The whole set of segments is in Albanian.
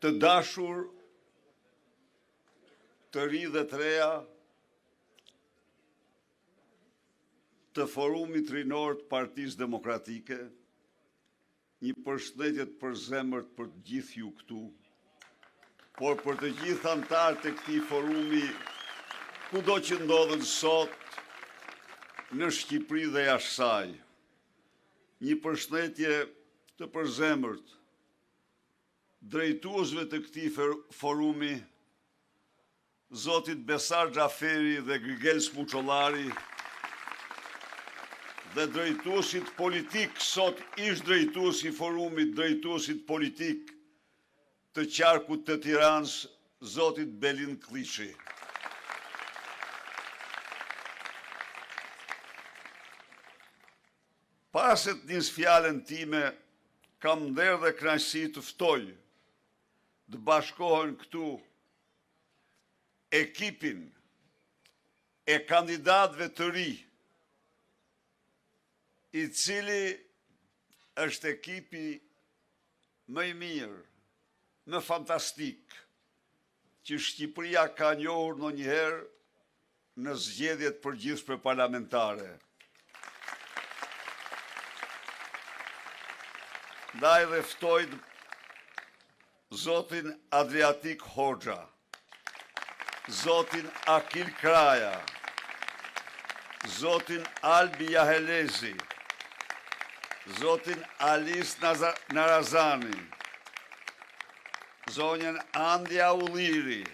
Të dashur të rinj dhe të reja të Forumit Rinor të Partisë Demokratike, Një përshëndetje të përzemërt për të gjithë ju këtu, por për të gjithë anëtarët e këtij forumi, kudo që ndodhen sot në Shqipëri dhe jashtë saj. Një përshëndetje të përzemërt drejtuesve të këtij forumi, Zotit Besar Xhaferi dhe Grigels Muçollari dhe drejtuesit politik, sot ish drejtues i forumit, drejtuesit politik të qarkut të Tiranës, zotit Belind Këlliçi. Para se të nis fjalën time, kam nder dhe kënaqësi të ftoj të bashkohen këtu ekipin e kandidatëve të ri, i cili është ekipi më i mirë, më fantastik që Shqipëria ka njohur ndonjëherë në zgjedhjet e përgjithshme parlamentare. Ndaj dhe ftoj zotin Adriatik Hoxha, zotin Akil Kraja, zotin Albi Jahelezi, zotin Alis Narazani, zonjën Andia Ulliri,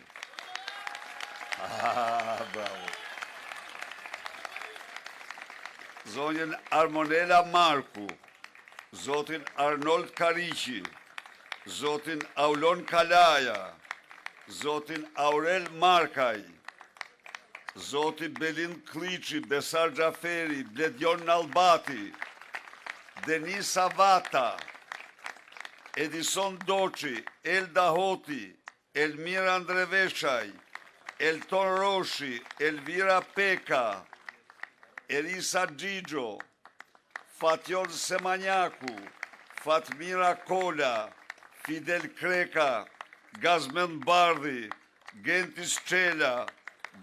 Ah, bravo. Zonjën Armonela Marku, zotin Arnold Kariqi, zotin Aulon Kalaja, zotin Aurel Markaj, zoti Belind Këlliçi, Besar Xhaferi, Bledion Nallbati, Denisa Vata, Edison Doçi, Elda Hoti, Elmira Ndreveshaj, Elton Roshi, Elvira Peka, Erisa Xhixho, Fatjon Semanjaku, Fatmira Kola, Fidel Kreka, Gazmend Bardhi, Gentis Çela,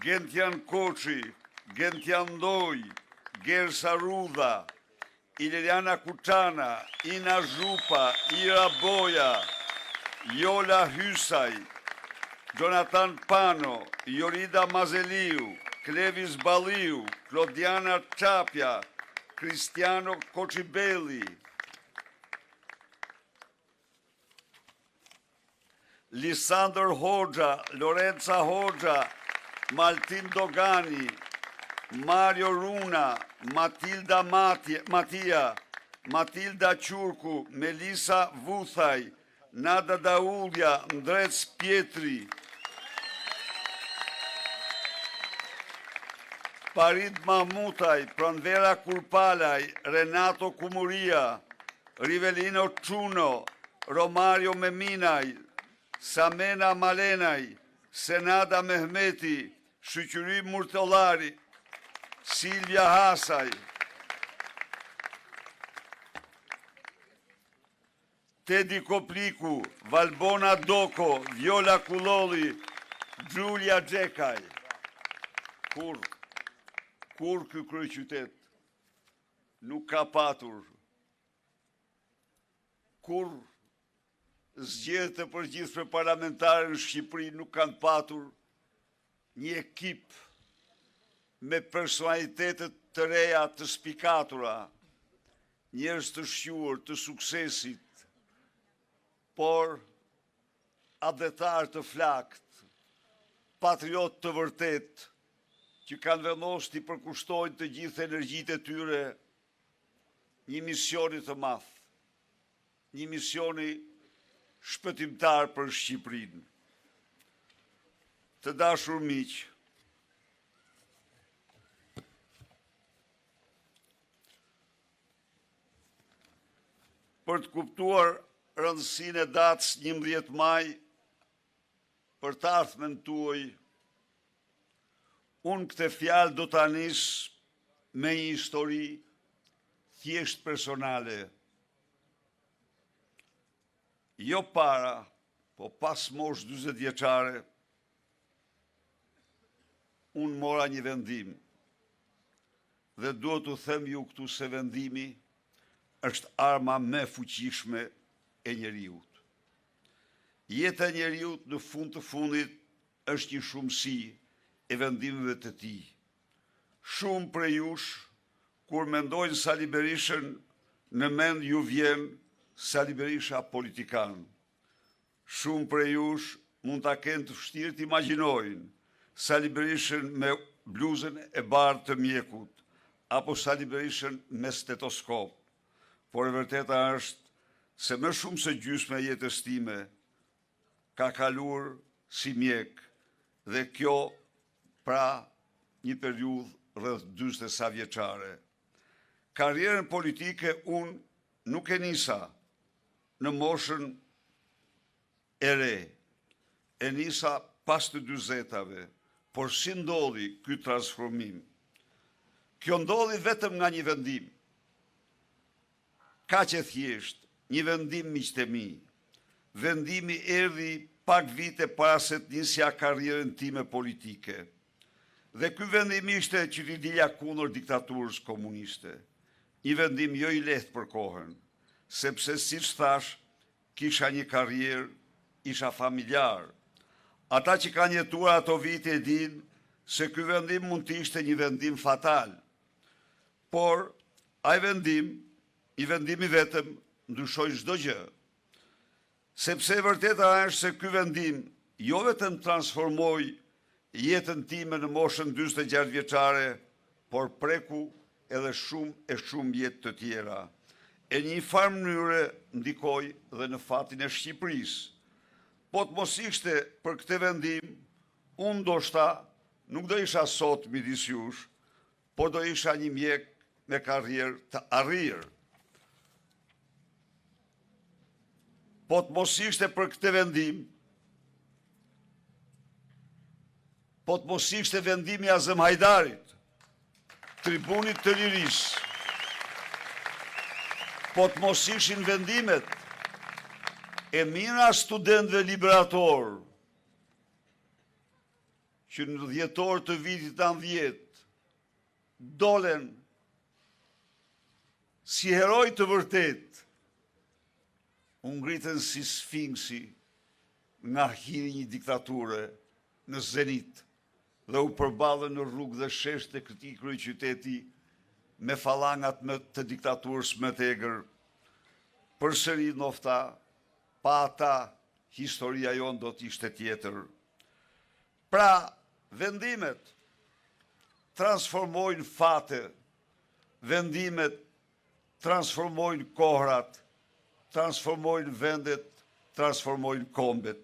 Gentian Koçi, Gentian Ndoj, Gersa Rudha, Iliriana Kuçana, Ina Zhupa, Ira Boja, Jola Hysaj, Jonathan Pano, Jorida Mazeliu, Klevis Balliu, Klodiana Çapja, Kristiano Koçibelli, Lisandër Hoxha, Lorenca Hoxha, Maltin Dogani, Mario Runa, Matilda Matia, Matilda Qurku, Melisa Vuthaj, Nada Daullja, Ndrec Pjetri, Parid Mahmutaj, Pranvera Kurpalaj, Renato Kumuria, Rivelino Çuno, Romario Meminaj, Samena Malenaj, Senada Mehmeti, Shyqyri Murtollari, Silvia Hasaj, Tedi Kopliku, Valbona Doko, Viola Kullolli, Xhulia Xhekaj. Kurrë, kurrë ky kryeqytet nuk ka patur kurrë zgjedhjet e përgjithshme parlamentare në Shqipëri nuk kanë patur një ekip me personalitete të reja të spikatura, njerëz të shquar, të suksesit, por atdhetarë të flaktë, patriotë të vërtetë, që kanë vendosur t'i përkushtojnë të gjithë energjitë e tyre një misioni të madh, një misioni shpëtimtar për Shqipërinë. Të dashur miq, për të kuptuar rëndësinë e datës 11 maj për të ardhmen tuaj, unë këtë fjalë do ta nis me një histori thjesht personale. Jo para, Po pas moshës 40 vjeçare, unë mora një vendim dhe duhet t'u them ju këtu se vendimi është arma më e fuqishme e njeriut. Jeta e njeriut në fund të fundit është një shumësi e vendimeve të tij. Shumë prej jush, kur mendojnë Sali Berishën, në mend ju vjen Sali Berisha politikan. Shumë prej jush mund ta kenë të vështirë të imagjinojnë Sali Berishën me bluzën e bardhë të mjekut apo Sali Berishën me stetoskop. Por e vërteta është se më shumë se gjysma e jetës time ka kaluar si mjek dhe kjo pra një periudhë rreth 40 e sa vjeçare. Karrierën politike unë nuk e nisa në moshën e re, e nisa pas të dyzetave, por si ndodhi ky transformim? Kjo ndodhi vetëm nga një vendim. Kaq e thjeshtë, një vendim miqtë e mi. Vendimi erdhi pak vite para se të nisja karrierën time politike. Dhe ky vendim ishte që t'i dilja kundër diktaturës komuniste. Një vendim jo i lehtë për kohën, sepse siç thashë, kisha një karrierë, isha familjar. Ata që kanë jetuar ato vite e dinë se ky vendim mund të ishte një vendim fatal. Por, ai vendim, një vendim i vetëm, ndryshoi çdo gjë. Sepse e vërteta është se ky vendim jo vetëm transformoi jetën time në moshën 46 vjeçare, por preku edhe shumë e shumë jetë të tjera. E një farë mënyre ndikoi dhe në fatin e Shqipërisë. Po të mos ishte për këtë vendim, unë ndoshta nuk do isha sot midis jush, por do isha një mjek me karrierë të arrirë. Po të mos ishte për këtë vendim, po të mos ishte vendimi i Azem Hajdarit, tribunit të lirisë, po të mos ishin vendimet e mijëra studentëve liberatorë, që në dhjetor të vitit 90 dolën si heroj të vërtetë, u ngritën si sfinksi nga hiri i një diktature në zenit dhe u përballën në rrugë dhe sheshet e këtij kryeqyteti me falangat më të diktaturës më të egër. Përsëri ndoshta pa ata historia jonë do të ishte tjetër. Pra, vendimet transformojnë fate, vendimet transformojnë kohërat, transformojnë vendet, transformojnë kombet.